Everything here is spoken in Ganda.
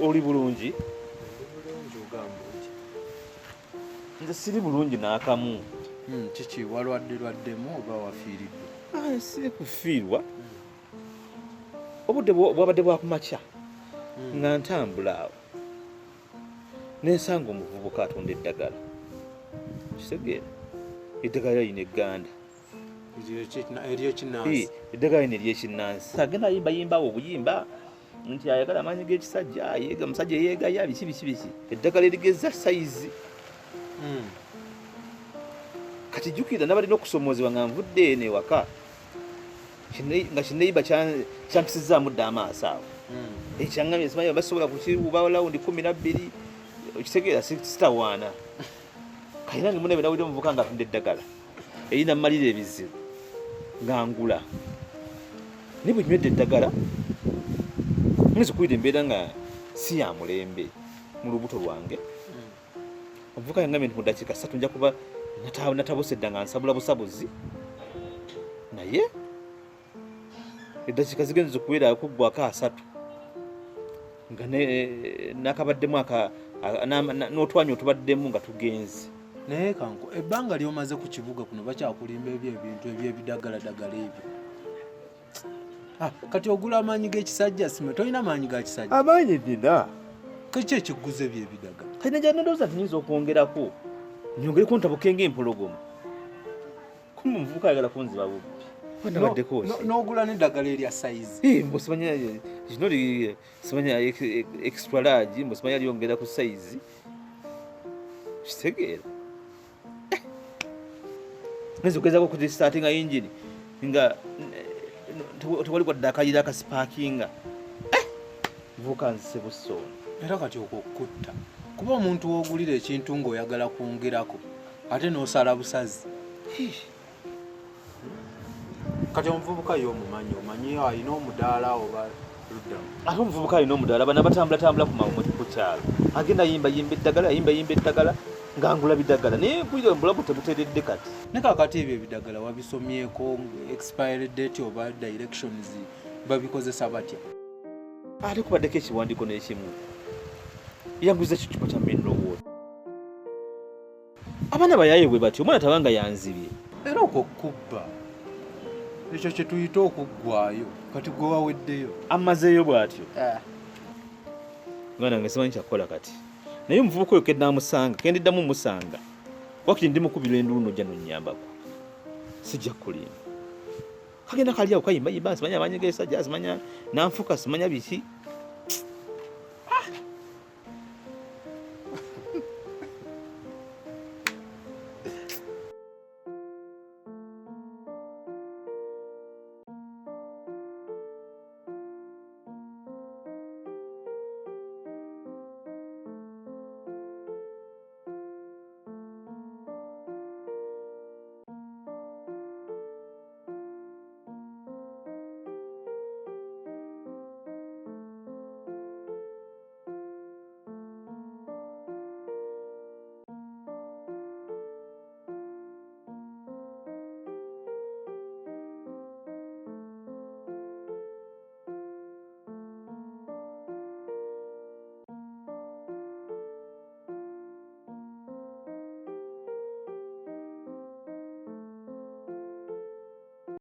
Oli bulungi? Ndi bulungi, ogamba otya? Nze siri bulungi n'akamu. Kiki, walwadde lwaddemu oba wafiiriddwa? Ah, siri kufiirwa. Obudde bwabadde bwakumakya nga ntambula awo nensanga omuvubuka atunda eddagala. Kitegeera, eddagala lino egganda Eryekinnansi? Eddagala lino eryekinnansi. Agenda ayimbayimbawo obuyimba nti ayagala amaanyi g'ekisajja, yeega musajja yeegaya biki biki biki, eddagala erigeza sayizi. Kati jjukira nabalina okusomoozebwa nga nvudde eno ewaka nga kineyiba kyampisizaamu dda amaaso awo. Ekyaŋŋamye simanyi basobola kukiwuba lawundi 12. Okitegeera, sitawaana. Kati nange munabe nawulira omuvubuka nga atunda eddagala erina mmalira ebizibu nga ngula, naye bwe nywedde eddagala ngenza okuwulira embeera nga si ya mulembe mu lubuto lwange. Omuvubuka yangambye nti mu ddakiika 3 nja kuba natabuse dda nga nsabula busabuzi, naye eddakiika zigenze okubeera kuggwako 3 nga nakabaddemu n'otwanya otubaddemu nga tugenze. Naye kanko, ebbanga ly'omaze ku kibuga kuno bakyakulimba ebyo ebintu eby'ebidagaladagala ebyo. Kati ogula amaanyi g'ekisajja, sime tolina maanyi ga kisajja? Amaanyi nina. Kiki ekiguza ebyo ebidagala? Kati najja ndowooza nti nyinza okwongerako nyongereko ntabuke ng'empologoma, kumbe omuvubuka ayagala kunziba bubbi. Nabaddeko ki? N'ogula n'eddagala erya sayizi? Mbu simanya kino simanya extra large, mbu simanya lyongera ku sayizi. Kitegeera, ngenza okugezaako okurestartinga engine nga tewali wadde akayira akasparkinga. Nvuuka nzise busoona. Era kati okwo okutta, kuba omuntu w'ogulira ekintu ng'oyagala kwongerako ate n'osala busazi. Kati omuvubuka ye omumanyi? Omanyi alina omudaala oba luddamu? Ate omuvubuka alina omudaala, bana batambulatambula ku ku kyalo, agenda yimba yimba eddagala, yimba yimba eddagala nga ngula bidagala, naye mpulira obulamu tebuteredde kati. Ne kakati ebyo ebidagala wabisomyeko expiry date oba directions babikozesa batya? Ate kubaddeko ekiwandiiko n'ekimu, yanguza ekicupa kya mineral water. Abaana bayaye bwe batyo, omwana tabanga yanzibye. Era okwo kubba, ekyo kye tuyita okuggwayo. Kati gwe waweddeyo. Amazeeyo bw'atyo. Mwana wange, simanyi kyakukola kati, naye omuvubuka oyo kenaamusanga, kendiddamu musanga, wakiri ndimukubira enduulu nojja nonnyambako. Sijja kukulimba, kagenda kali awo kayimbayimba, simanya amaanyi g'esajja, simanya nanfuka, simanya biki.